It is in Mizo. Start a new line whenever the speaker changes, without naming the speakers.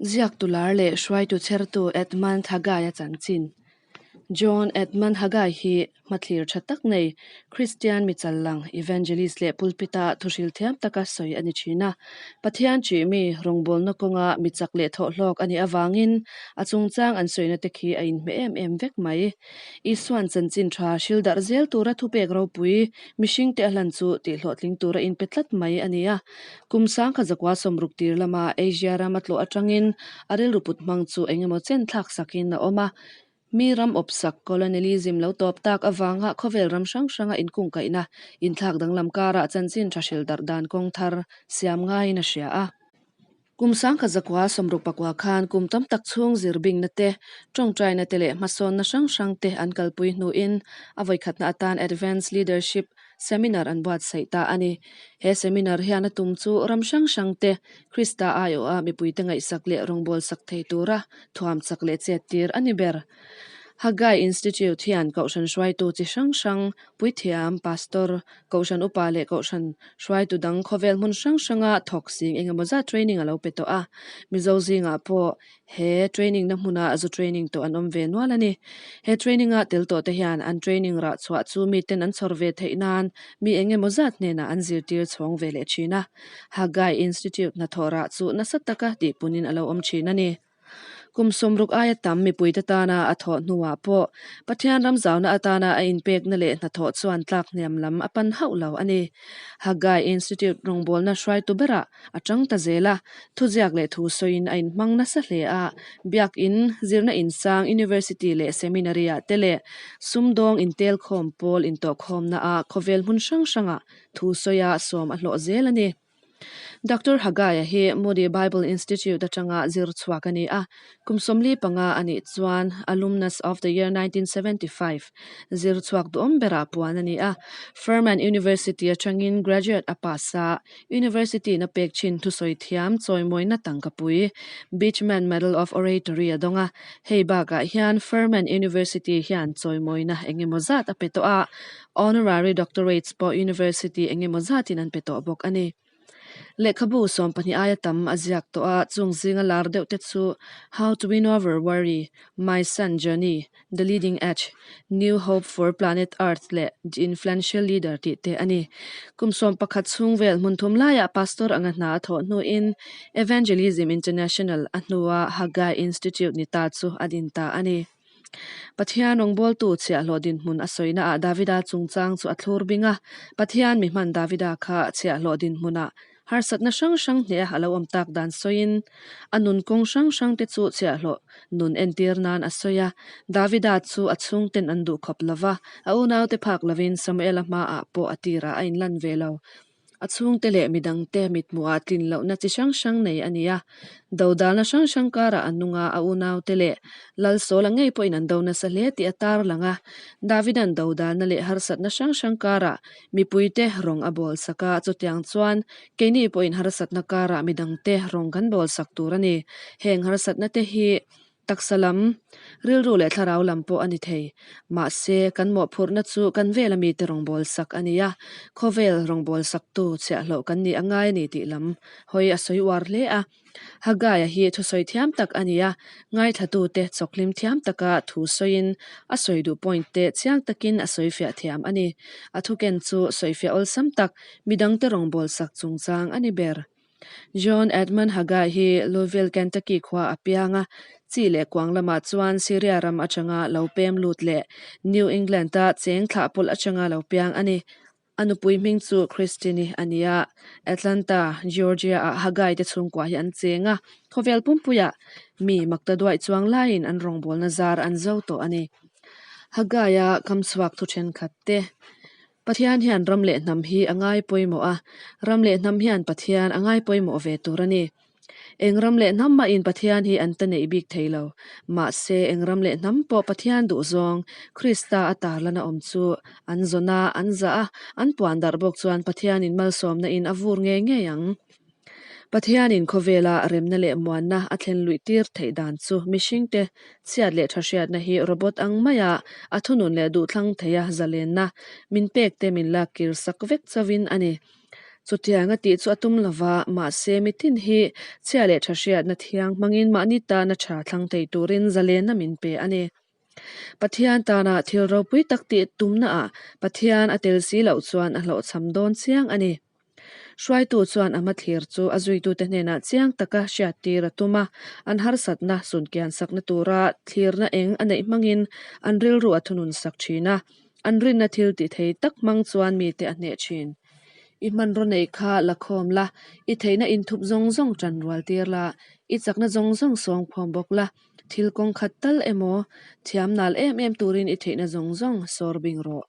Ziaktu lar leh hruaitu chhertu Edmund Haggai-a chanchin. John Edmund Haggai hi hmathlir tha tak nei, Kristian mi challang, evangelist leh pulpit-a thuhril thiam taka sawi a ni thin a. Pathian ṭih mi, rawngbawlna kawnga mi chak leh thawhhlawk a nih avangin a chungchang an sawina te khi a inhmeh em em vek mai. Isuan chanchin tha hril darh zel tura thupek ropui mihringte a hlan chu tihhlawhtling tura inpe tlat mai a ni a. Kum sangkha zakua sawmruk tir lama Asia ram a tlawh atangin a rilru put hmang chu engemaw chen thlak sakin a awm a. Mi ram awpsak, colonialism, lo tawp tak avanga khawvel ram hrang hranga inkungkaihna inthlak danglam karah chanchin tha hril darh dan kawng thar siam ngaiin a hria a. Kum sangkhat zakua sawmruk pakua khan kum tam tak chhung zir bingna te, tawngtaina te leh hmasawnna hrang hrang te an kalpui hnuin a vawikhatna atan Advanced Leadership Seminar an buatsaih ta a ni. He seminar hian a tum chu ram hrang hrang te Krista aiawha mipuite ngaihsak leh rawngbawlsak thei tura thuam chak leh chet tir a ni ber. Haggai Institute hian Kohhran hruaitu chi hrang hrang, puithiam, pastor, Kohhran upa leh Kohhran hruaitu dang khawvel hmun hrang hranga thawk sing engemaw zat training a lo pe tawh a. Mizo zingah pawh he training na hmuna zu training tawh an awm ve nual a ni. He training a tel tawh te hian an training rah chhuah chu miten an chhawr ve theih nan mi engemaw zat hnenah an zirtir chhawng ve leh thin a. Haggai Institute hnathawh rah chu nasa taka tihpunin a lo awm thin a ni. Kum sawmruk aia tam mipuite tana a thawh hnuah pawh Pathian ram zauna atana a inpekna leh hnathawh chuan tlak hniam lam a pan hauh lo a ni. Haggai Institute rawngbawlna hruaitu berah a tang ta zel a, thuziak leh thu sawiin a inhmang nasa hle a, biakin, zirna insang, university leh seminary-ah te leh sumdawng intelkhawm pawl intawhkhawmnaah khawvel hmun hrang hrangah thu sawia sawm a hlawh zel a ni. Doctor Haggai-a hi Moody Bible Institute atanga zir chhuak a ni a, kum 45 a nih chuan Alumnus of the Year 1975 zir chhuak duhawm berah puan a ni a. Furman University atangin graduate a pass a, university-in a pek chin thusawi thiam chawimawina tangkapui Beachman Medal of Oratory a dawng a. Hei bakah hian Furman University hian chawimawina engemaw zat a pe tawh a, Honorary Doctorates pawh University engemaw zatin an pe tawh bawk a ni. Lehkhabu 12 aia tam a ziak tawh a, chung zinga lar deuh te chu How to Win Over Worry, My Son Johnny, The Leading Edge, New Hope for Planet Earth leh The Influential Leader tih te a ni. Kum 11 chhung vel hmun thum laiah pastor anga hna a thawh hnuin Evangelism International a hnua Haggai Institute ni ta chu a din ta a ni. Pathian rawngbawltu chhiahhlawh dinhmun a sawinaah Davida chungchang chu a thlur bing a. Pathian mi hman Davida kha chhiahhlawh dinhmunah harsatna hrang hrang hneha a lo awm tak dan sawiin, a nun kawng hrang hrangte chu chhiahhlawh nun entir nan a sawi a. Davida chu a chhungten an duh khawp lo va, a unaute phak lovin Samuela hmaah pawh a tirah a inlan ve lo. A chhungte leh midangte mithmuhah tlin lohna chi hrang hrang nei a ni a. Dodalna hrang hrang karah a nung a, a unaute leh Lalsawla ngei pawhin an do nasa hle tih a tar lang a. Davida'n dodalna leh harsatna hrang hrang karah mipuite rawng a bawl sak a, chutiang chuan keini pawhin harsatna karah midangte rawng kan bawl sak tur a ni. Heng harsatna te hi Taksa lam, rilru leh thlarau lam pawh a ni thei. Mahse, kan mawhphurhna chu kan vela mite rawngbâwl sak a ni a, khawvel rawngbâwl saktu chhiahhlawh kan nih a ngai a ni tih lam hawi a sawi uar hle a. Haggai-a hi thusawi thiam tak a ni a, ngaithlatute chawkhlim thiam taka thu sawiin a sawi duh point te chiang takin a sawi fiah thiam a ni. A thuken chu sawifiah awlsam tak, midangte rawngbâwl sak chungchang a ni ber. John Edmund Haggai hi Louisville, Kentucky khua a piang a, chi leh kuang lamah chuan Syria ram atanga lo pem lut leh New England-a cheng thlah pawlh atanga lo piang a ni. A nupui hming chu Christine a ni a, Atlanta, Georgia-ah Haggai te chhungkua hi an cheng a, khawvel pumpuiah mi makta duaih chuang laiin an rawngbawlna zar an zo tawh a ni. Haggai-a kamchhuak thu thenkhat te. Pathian hian ram leh hnam hi a ngai pawimawh a, ram leh hnam hian Pathian a ngai pawimawh ve tur a ni. Eng ram leh hnam mahin Pathian hi an ta neih bik thei lo. Mahse, eng ram leh hnam pawh Pathian duhzawng, Krista a tarlana awm chu an zawn a, an zah a, an puan darh bawk chuan Pathianin malsawmna in a vur ngei ngei ang. Pathianin khawvela remna leh muanna a thlen luih tir theih dan chu mihringte chhiat leh tha hriatna hi robot ang maia a thunun leh duhthlang theia zalenna min pekte min lak kir sak vek chauhin a ni. Chutianga tih chu a tum lova, mahse mitin hi chhia leh tha hriatna thiang hmangin mahni tana tha thlang thei turin zalenna min pe a ni. Pathian tana thil ropui tak tih tumnaah Pathian a tel si loh chuan a hlawhchham dawn chiang a ni. Hruaitu chuan a hmathlir chu a zuitute hnenah chiang taka hriattir a tum a, an harsatna sunkian sakna tura thlirna eng a neih hmangin an rilru a thunun sak thin a, an rinna thil ti thei tak hmang chuan mite a hneh thin. I hmanraw nei kha la khawm la, i theihna inthup zawng zawng tan rual tir la, i chakna zawng zawng sawng khawm bawk la, thil kawng khat tal emaw thiam nal em em turin i theihna zawng zawng sawr bing rawh.